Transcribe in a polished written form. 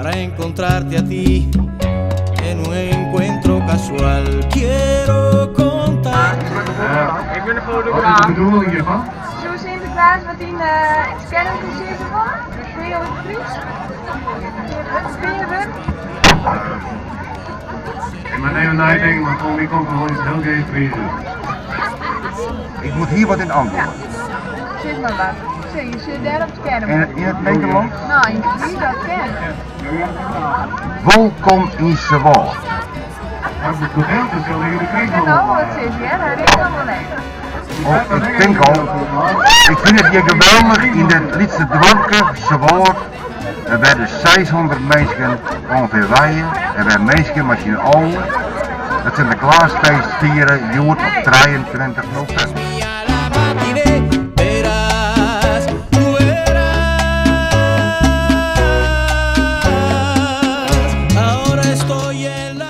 Para encontrarte a ti en un encuentro casual. Quiero contar. Ik ben de Wat is de fotograaf. bedoeling hiervan? Soe Sinterklaas wat yn it skerm sizze wolle? Bin je op it Frysk? Bin je wurd? Ik moet even nadenken, maar voor mij komt er wel iets heel geïnteresseerd. Ik moet hier wat in antwoorden. Sis mar wat. Zie, je zit daar op het skerm. In, in het Nederlands? Nou, yn it Frysk dat kin. Wolkom yn Suwâld. Maar het gedeelte zal hier de Ik kring ken nou wat zit, hè? Dat weet ik allemaal niet. Oh, ik denk al, ik vind het hier geweldig yn dit lytse doarpke, Suwâld. Der binne 600 minsken ûngefear wenje en wy minsken mei syn allen it Sinteklaasfeest fiere hjoed op 23 novimber. A la matiné verás, tú verás. Ahora estoy en la.